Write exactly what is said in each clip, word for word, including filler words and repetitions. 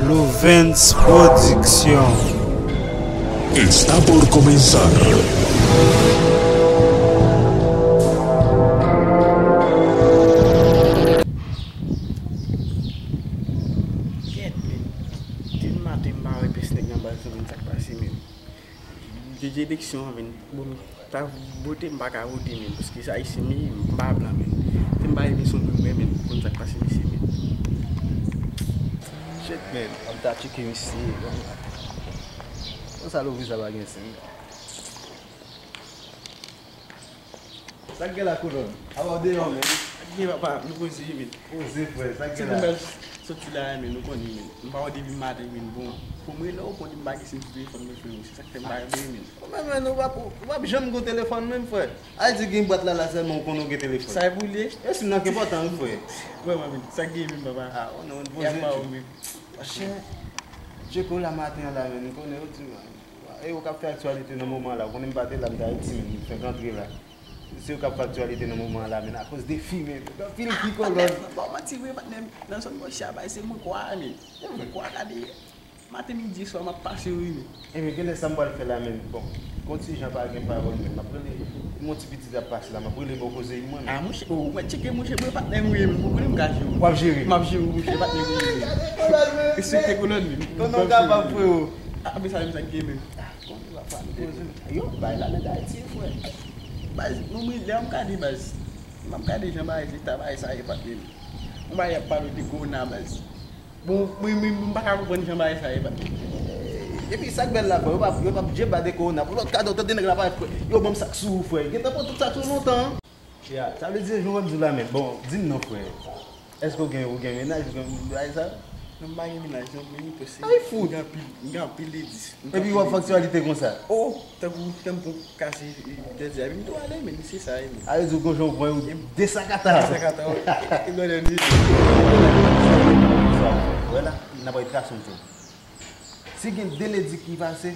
Louvens Production. Está por comenzar. Kèt, men. Depi maten m pa wè pès nèg nan baz la, men sa k pase, men. Jodi eleksyon an, men. Bon, ta vote, m pa ka vote, men. Paske se ayisyen m ye, m pa blan, men. Si m pa renmen se yon moun mwen, men. Konn sa k pase, mesye, men. Shit, men. M ta tcheke mesye. Konsa louvri sa pa gen sen. Sa k gen la, kolòn? Apa w deyò, men? Sa k gen, papa? Nou poze, men. Poze, frè. Sa k gen la? Soti la, men, nou konnen, men. M pa wè depi maten, men. Bon, pou mwen, lè w konnen m pa gen sim sou telefòn mwen, frè, se sa k fè m pa gen, men. Ou menm, men, ou p ap, ou p ap janm gen telefòn, menm, frè. A di gen bwat la, la sèlman ou konnen ou gen telefòn. Sa e pou li? E sim nan ki enpòtan, wi, frè. Vrèman, men. Sa k gen, men, papa? Ah, oh non, poze. Monchè, tcheke w la maten an la, men, nou konnen yo di, man. E yo k ap fè aktyalite nan moman an la. Ou konnen m pa te la, m te Ayiti, men m fenk antre la. Se yo k ap fè aktyalite nan moman an la, men, akoz de fi, men. Gen anpil fi, kolòn. Bon, manti vre, patnè m. Nan zòn Bòchya, bay, se mwen kwa, men. Mwen kwa, gade. Maten, midi, swa, m ap pase, wi, men. Ebyen, genlè sa m pral fè la, men. Bon, konn si jan pa gen pawòl, men. M ap rele, yon ti pitit ap pase la, m ap rele bò koze, wi, mwen, men. Ah, monchè, oh, mwen tcheke, monchè, mwen patnè m, wi, men. Ou konnen m ka jere w. W ap jere? M ap jere w, monchè, patnè m, wi, men. Respekte kolòn, men. Tonton kapab, frero. Ah, men sa, men sa k gen, men. Konn papa nou poze. Yo, bay la nèg Ayiti, frè. Baz, mwen, mwen, lè m gade, baz, m ap gade jan bagay, eta bagay sa ye, patnè m. Yon bagay y ap pale de kowona, baz. Bon, mwen, mwen, mwen pa ka konprann jan bagay sa ye, patnè m. Epi sa k bèl la, frè, yo pa, yo pa djeba de kowona. Pou lòt kadò, tande nèg la pale, frè. Yo, ban m sa k sou ou, frè. Gentan pran tout sa k sou lontan. Ya, sa vle di, jan w ap di w la, men. Bon, di m non, frè. Èske w gen, ou gen mennaj, ou gen bagay sa? Non, m pa gen mennaj, non, men m pase. Ay, fout! M gen anpil, m gen anpil de dis. Epi w ap fè aktyalite konsa? Oh, tankou, tankou kase, e, dèdi, epi m tou ale, men se sa, e, men. A vle di w gon jan w pran yo desakata. Desakata, wi. E, e, gade, li. Wè la, n ap bay trase yon tan. Si gen de ledi ki pase,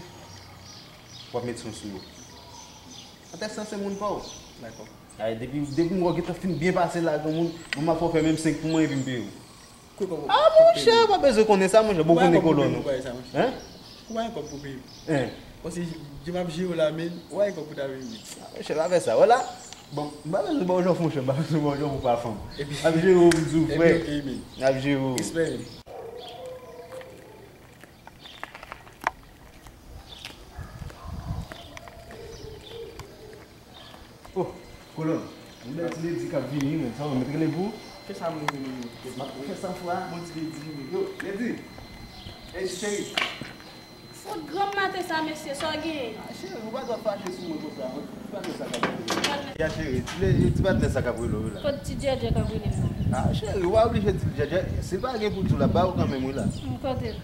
w ap met son sou yo. Atè san se moun pa w. Dakò. Ay, depi, depi m wè w gentan fin byen pase la, gen moun, bon, m ap fè w fè menm senk pou mwen epi m peye w. Kou kòb ou? Ah, monchè, ou pa bezwen konnen sa, monchè. Bon, ou konnen kolòn ou. Hein? Ou pa gen kòb pou peye m. Hein? Bon, se jan m ap jere w la, men, ou pa gen kòb pou ta peye m. Ah, monchè, pa fè sa. Wè la, bon, m pa bezwen ba w jòf, monchè, m pa bezwen ba w jòf ou pa fanm. M ap jere w, m di w, frè. Epi, ok, men. M ap jere w. Respè, men. Oh, kolòn. Yon bèl ti ledi k ap vini, men. Sa w mèt rele pou? Fè sa, mwen, mwen, mwen. M ap fè san fwa. Bon ti ledi, men. Yo, ledi. Ey, cheri. Fout granm maten sa, mesye, sa w genyen? Ah, cheri, ou pa dwe fache sou mwen konsa. Ou pa dwe sa k ap rele. Ya, cheri, ti le-, ti patnè sa k ap rele w la. Kot ti djèdjè k ap rele m la? Ah, cheri, ou pa oblije di l djèdjè. Si l pa gen pou di w, l ap ba ou kanmenm, wi, la. M kote l.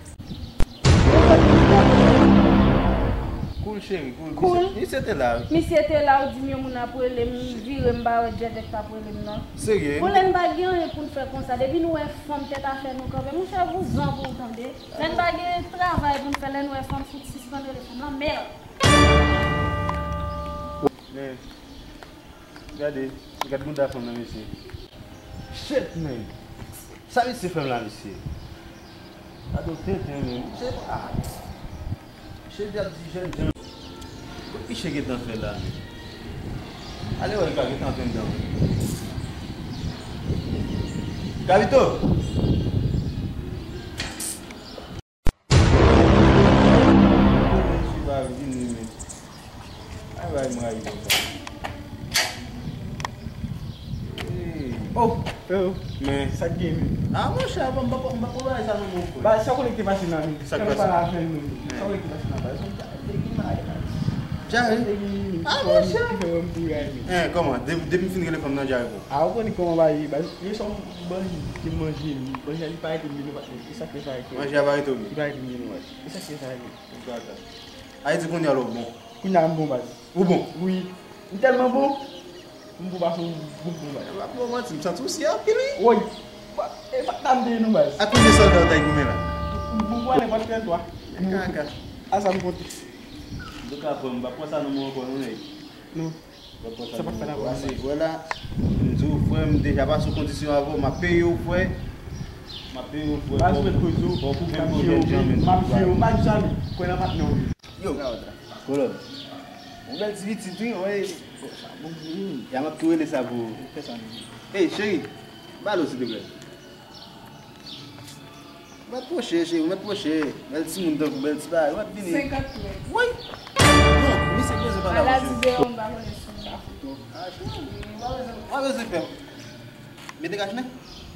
Cool, cheri, cool. Cool. Misye, misye te la, wi. Misye te la, ou di m yon moun ap rele m, m vire, m pa wè djèdjè k t ap rele m nan. Serye? Bon, lè n pa gen anyen pou n fè konsa, depi nou wè fanm tèt afè nou kanpe, monchè, vouzan pou ou tande. Lè n pa gen travay pou n fè, lè n wè fanm, fout sispann rele fanm nan, mèd. Men, gade, gad bouda fanm nan, mesye. Shit, man. Sa misye fè m la, mesye? Gade yon tenten, men. Misye, ah. Misye di ap di jèn jan. Kot misye gentan fè la, men? Ale wè, li pa gentan antre anndan. Gabito! Misye pa vini, men. Ay, bay, m rayi konsa. Hey. Oh! Oh, men sa k gen, men. Ah, monchè, bon, m pa, m pa konn bagay sa non, mon frè. Ba, sa w konnen ki te pase nan, men. Sa k pase? Sa w konnen ki te pase nan, ba, se yon djare ki mare, ba. Djare? Ah, monchè. Ki fè wè m boure, men. Eh, kòman? De-, depi m fin rele fanm nan, djare bon. Ah, ou konnen kòman bagay ye, ba. Ye sa w manje, manje, li pa rete m vini, patnè. E sa k fè sa rete. Manje a pa rete w vini? Li pa rete m vini, baz. E sa k fè sa rete. Ou gata. Ayiti kounye a la w bon. Kounye a m bon, baz. Ou bon? Wi. M tèlman bon. M bon pase yon bon bon, baz. E pa pou manti, m santi w si anpil, wi. Woy. E pa t nan m te ye non, baz. A konbyen sòlda w ta goumen la? M bon pou ale pòt trèz twa. Kaka. A sa m konte. Antouka, frè m, m pa pran sa nan men w ankò non, nèg. Non. Sa pa fè nan pase. Wè la, m di w, frè m, deja pase yon kondisyon avè w, m ap peye w, frè. M ap peye w, frè. Baz, mèt koze w. Fò w koupe m pou jèn jan, men. M ap jere w, m ap jere w, m ap jere w, m ap jere w. Yo, kolòn. Yon bèl ti pitit, wi, wi. Ya, m ap tou rele sa pou ou. Fè sa menm. Ey, cheri, ba l, silteplè. Ou mèt pwoche, cheri, ou mèt pwoche. Bèl timoun tankou, bèl ti bagay, ou mèt vini. Senkant mèt. Woy! Non, misye bezwen pale avè w, cheri. Ala di deyò, m pa konnen si. Sa fout twòp. Ah, cheri, ou pa bezwen, ou pa bezwen pè. Mete kachnen?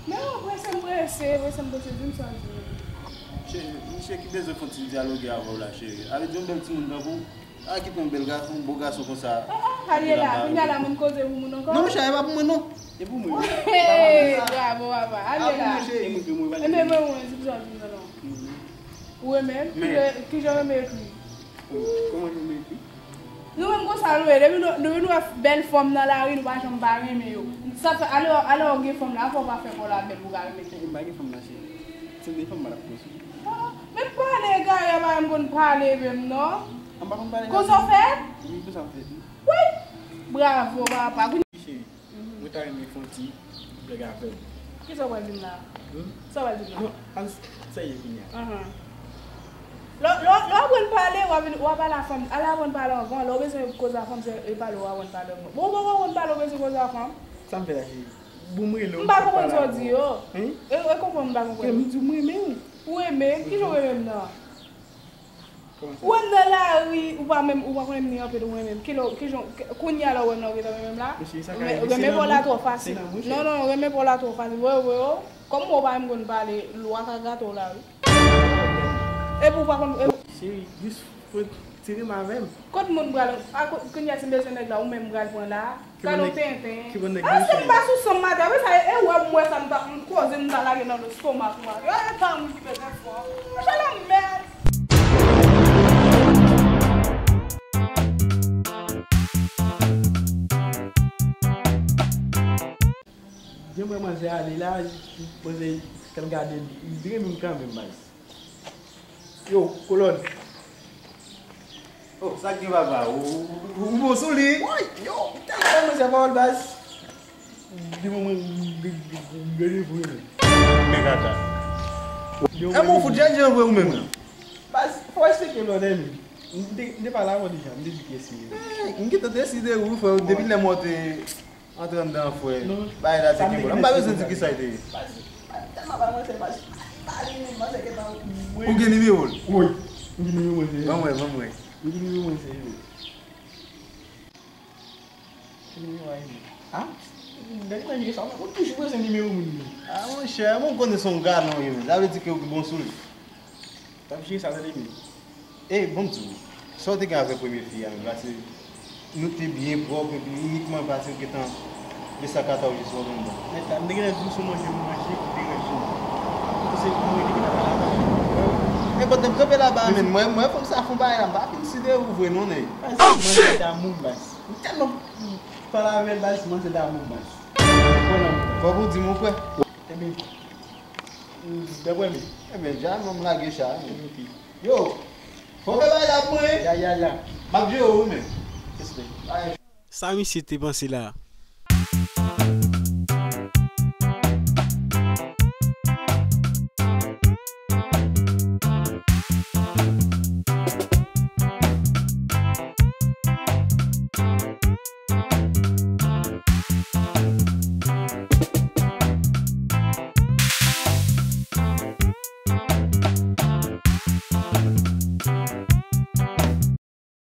Men ou prese, m prese, prese, m prese, di m sa w di. Cheri, misye ki bezwen fè yon ti dyaloge avè w la, cheri. Sa vle di yon bèl timoun tankou w. A, kite yon bèl gason, yon bo gason konsa. Ah, ah, ale la, kounye a la, moun koze pou moun ankò. Non, monchè, e pa pou mwen, non. E pou mwen. Hey, bravo, papa. Ale la. E mwen, mwen, mwen, mwen, di m sa w di m nan, non. Ou renmen l? Ki jan, ki jan w renmen ekri? Kòman jan m ekri? Nou menm konsa nou ye. Depi nou, depi nou wè bèl fanm nan lari, nou pa janm pa renmen yo. Sa fè, alò, alò, gen fanm la, fò w pa fè kò w la bèl pou w ka renmen fanm. M pa gen fanm la, cheri. Si m te gen fanm, m pa t ap koze. Ah, men pale egare a, pa menm konn pale menm, non. M pa konn pale. Konsa w fèt? Wi, konsa m fèt, wi. Woy! Bravo, papa. Cheri. Mwen ta renmen fè yon ti blag avè w. Kisa w pral di m la? Hmm? Sa w pral di m la? Non, al serye kounye a. Ahan. Lè, lè, lè w aprann pale, w ap vin, w ap pale a fanm. Al aprann pale anvan. Lè w bezwen koze a fanm, se e pale w aprann pale anvan. Bon, ou poko konn pale, w bezwen koze a fanm? Sa m fè la, cheri? Bon, m rele w, m pa konprann sa w di yo. Hein? E, e konprann, m pa konprann. Frè m, m di w m renmen w. Ou renmen m? Ki jan w renmen m nan? Ou wè m nan lari, ou pa menm, ou pa konnen m ni anpil ou renmen m. Kilè, kijan, kounye a la ou wè m la, ou gentan renmen m la? Renmen pa w la twò fasil. Non, non, renmen pa w la twò fasil. Vre, vre, o. Kòm ou pa menm konn pale, lwa ka gate w la, wi. Epi ou pa konn, e- Cheri, jis fò tire m avè m. Kot moun pral, a, ko-, kounye a si m bezwen nèg la, ou menm pral pran la. Gade yon tenten. Ki bon nèg. Ah, se m pa sou san maten. Apre sa, e wè m wè sa m ta, m koze m ta lage nan lestomak mwen. E pa moun ki bezwen fò. Monchè, lanmèd. Gen mwen manzè ale la, manzè, kan m gade l, li renmen m kanmenm, baz. Yo, kolòn. Oh, sa k gen papa? Ou, ou, ou bon sou li? Woy, yo, m tèlman renmen sa pawòl baz. Di mwen, mwen, m, m, m, m, m, men kaka. E mwen fout jèn jan vre ou menm nan. Baz, fò esplike lòt, men. M te, m te pale avè w deja, m te di kiyès li ye. Eh, m gentan deside wi, frè, depi lè mwen te antre anndan an, frè. Bagay la te kenbe la. M pa bezwen di kisa l te ye. Ou gen nimewo l? Wi. M gen nimewo l, se. Ban m wè, ban m wè. M gen nimewo l, se. Ki nimewo a ye? Ah? Gade nan je sa, ou toujou bezwen nimewo moun yo. Ah, monchè, bon, m konnen se yon galon, wi, men. Sa vle di ke ou bon sou li. T ap jere sa, tande byen. Ey, bon, m di w, sa w te gen avèk premye fi a, menm, paske nou te byen pwòp, epi inikman paske w gentan de sa kata w jis rantre anndan. Mèt la, m te gentan di w se yon manje m manje ki deranje m. Kote se pou mwen, li gentan pale avè m. E, pandan m kanpe laba a, men, mwen, mwen, fanm sa fè yon bagay la, m pa fin si de ou vre, non, nèg. Baz, manzè damou m, baz. M tèlman pale avè l, baz, manzè damou m, baz. Fòk ou di m ou kwè. Ebyen, Dèpwèmi. Ebyen, dja, non, m lage cha, men. Ok. Yo, fò w fè bagay la pou mwen. Ya, ya, ya. M ap jere w, wi, men. Respè. Sa misye te panse la?